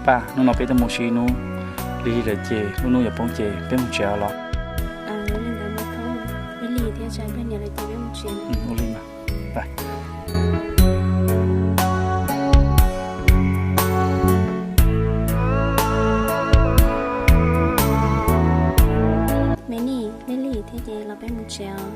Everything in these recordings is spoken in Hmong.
Paj, hnub no peb twb mus ua si ib hnub, lig lig lawm ces lub hnub yuav poob ces peb mus tsev los? Ua li mas. Me Nij, lig lig thiab ces los peb mus tsev os.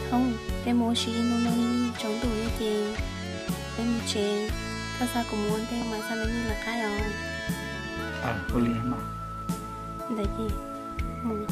Thoob, peb mus ua si ib hnub no, lig lig tsaus ntuj lawm ces peb mus tsev. Koj xa kuv mus ua ntej mas xa Me Nij lawv qab os. Ua li mas. Ntawd ces mus.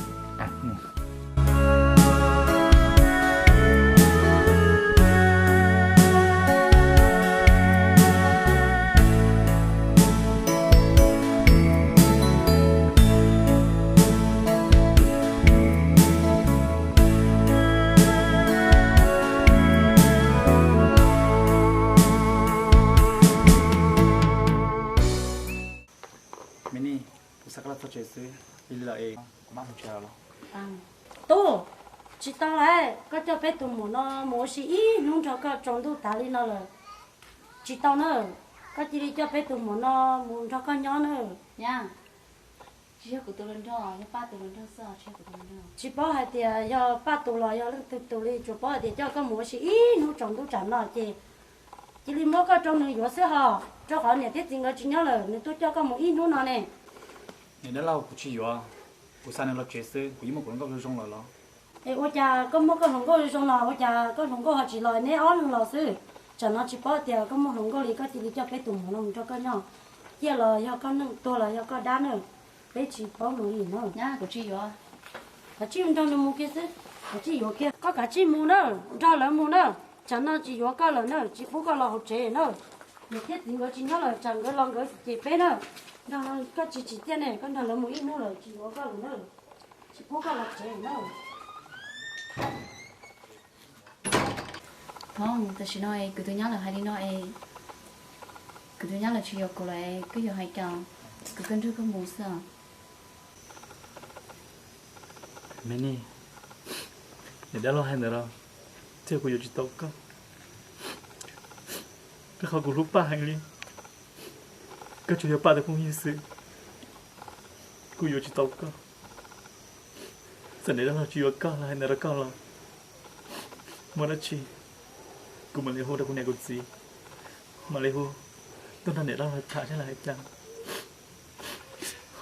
Me Nij, kuv xa koj los txog tsev xwb, lig lig lawm es kuv mam mus tsev los. Tub, tsis tau lawm, koj coj peb tus muam no mus ua si ib hnub nrog koj tsaus ntuj tas li no lawm. Tsis tau na, koj cia li coj peb tus muam no mus nrog koj nyob na. Nyab, tsis yog kuv tus hluas nraug, yog Paj tus hluas nraug xwb, tsis yog kuv tus hluas nraug. Tsis paub hais tias yog Paj tus los yog leej twg tus li, tsuas paub hais tias coj koj mus ua si ib hnub tsaus ntuj tsam no ces cia li muab koj rau nws yuav xwb hos, rau qhov niam thiab txiv nkawd tsis nyob lawm, nws tuaj coj koj mus ib hnub no ne. Niam dab laug, kuv tsis yuav, kuv xa nws los tsev xwb, kuv yeej muaj kuv hluas nkauj zoo zoo lawm los. Es ua cas koj muaj koj hluas nkauj zoo zoo los ua cas koj hluas nkauj ho tsis los, neb ob leeg los xwb? Tsam no tsis paub tias koj muaj hluas nkauj li, koj cia li coj peb tus muam no mus nrog koj nyob. Ciaj los yog koj neej, tuag los yog koj dab na, peb tsis paub mus li na. Nyab, kuv tsis yuav. Kav tsij nrog nws mus kiag xwb, kav tsij yuav kiag. Koj kav tsij mus na, nrog lawv mus na, tsam no tsis yuav koj lawm na, tsis pub koj los hauv tsev na. Niam thiab txiv nkawd tsis nyob lawm, tsam nkawd los nkawd cem peb na. Nrog koj tsis tsim txiaj ne, koj nrog lawv mus ib hnub lawm tsis yuav koj lawm na, tsis pub koj los tsev na. Thoob, tam sim no es kuv tus nyab lawv hais li no es, kuv tus nyab lawv tsis yuav kuv lawm es koj yuav hais cas, kuv koj nrog koj mus xwb os. Me Nij, niam dab laug hais ntawd los thiab kuv yuav tsis tau koj, rau qhov kuv hlub Paj heev li. Koj tsuas yog Paj tus phooj ywg xwb, kuv yuav tsis tau koj. Txawm niam dab laug tsis yuav koj los hais ntawd rau koj los, muaj dab tsi kuv mam li hu rau kuv niam kuv txiv, mam li hu tuaj nrog niam dab laug tham seb lawv hais cas.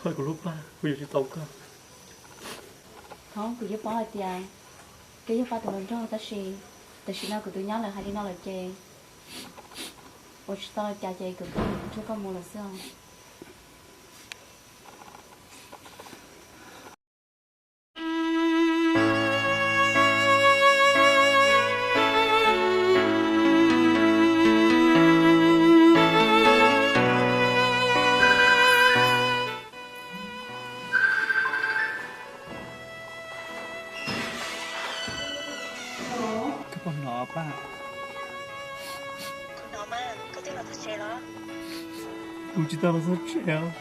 Hos kuv hlub Paj, kuv yuav tsis tau koj. Thoob, kuv yeej paub hais tias koj yog Paj tus hluas nraug tab sis tam sim no kuv tus nyab lawv hais li no lawm ces ua tsis tau li cas ces kuv nrog koj mus lawm xwb os. Koj puas hnov Paj? Kuv tsis tau los txog tsev os.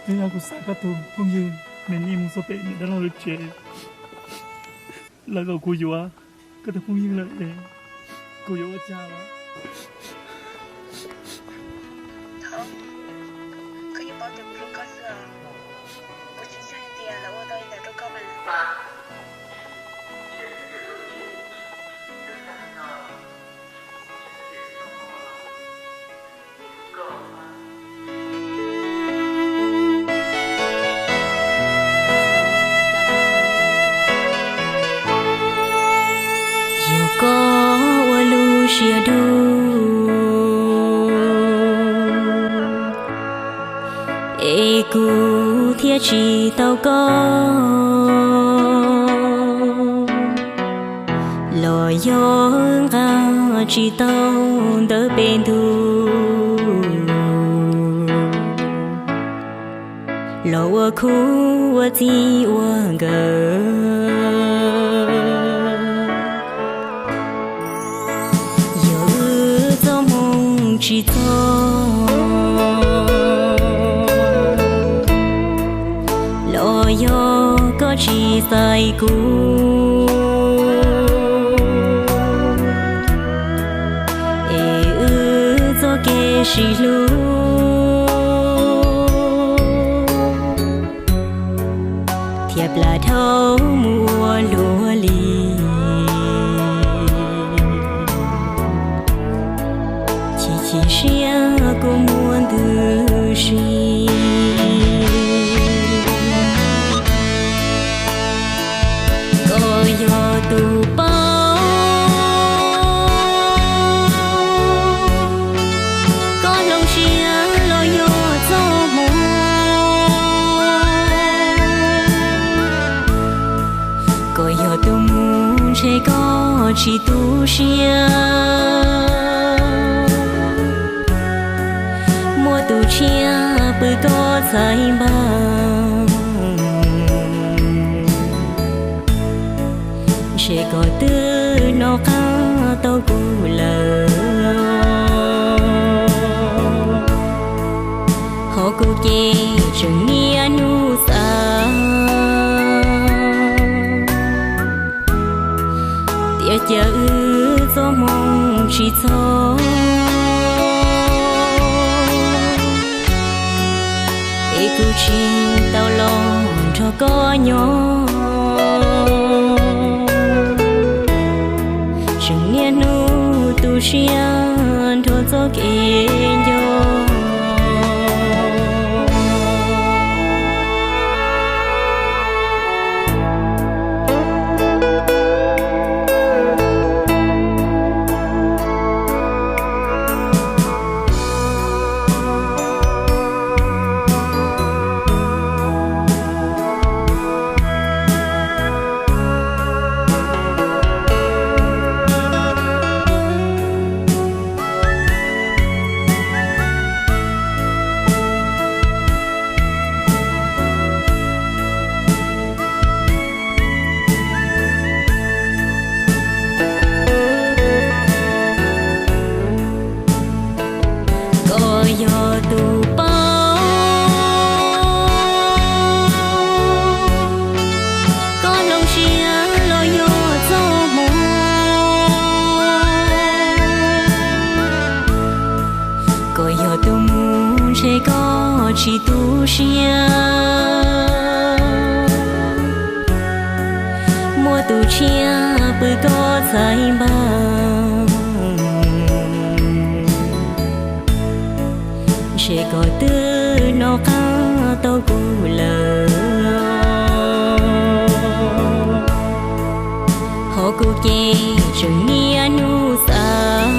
Twb yog kuv xa koj tus phooj ywg Me Nij mus txog pem niam dab laug lawv tsev, lawv kom kuv yuav koj tus phooj ywg lawm es kuv yuav ua cas los? Thoob, koj yeej paub tias kuv hlub koj xwb os. Kuv tsis ntseeg tias lawv ua tau li ntawd rau koj mas. Yog koj ua lub siab dub es kuv thiaj tsis tau koj, los yog nqa tsis tau ntawv pem ntug, los ua khub ua txij ua nkawm. Yog wb txoj hmoo tsis txog, los Yog koj tsis xaiv kuv, es wb txoj kev sib hlub thiaj plam dhau mus ua luaj li. Chim chim siab kua muag ntws si. Koj yog tus paub, koj hloov siab los yog txoj hmoo. Koj yog tus mus ntshe koj tsis tu siab, muaj tus tshiab pw koj txhais npag. Ntshe koj twb hnov qab tau kuv lawm, ho kuv ces tseem niaj hnub xav tias cas wb txoj hmoo tsis txog, es kuv tsis tau los nrog koj nyob. Tseem niaj hnub tu siab nrog txoj kev nco. Koj yog tus paub, koj hloov siab los yog txoj hmoo. Koj yog tus mus ntshe koj tsis tu siab, muaj tus tshiab pw koj txhais npag. Ntshe koj twb hnov qab tau kuv lawm, ho kuv ces tseem niaj hnub xav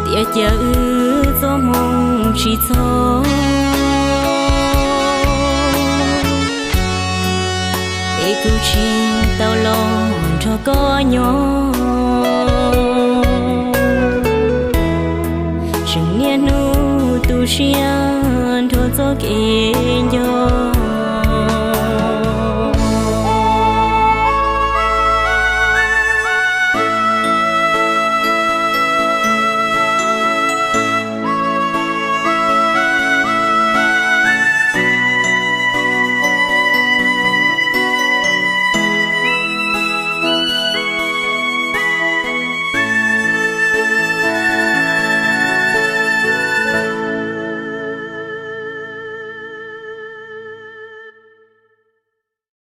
tias cas wb txoj hmoo tsis txog, es kuv tsis tau los nrog koj nyob. Tseem niaj hnub tu siab nrog txoj kev nco.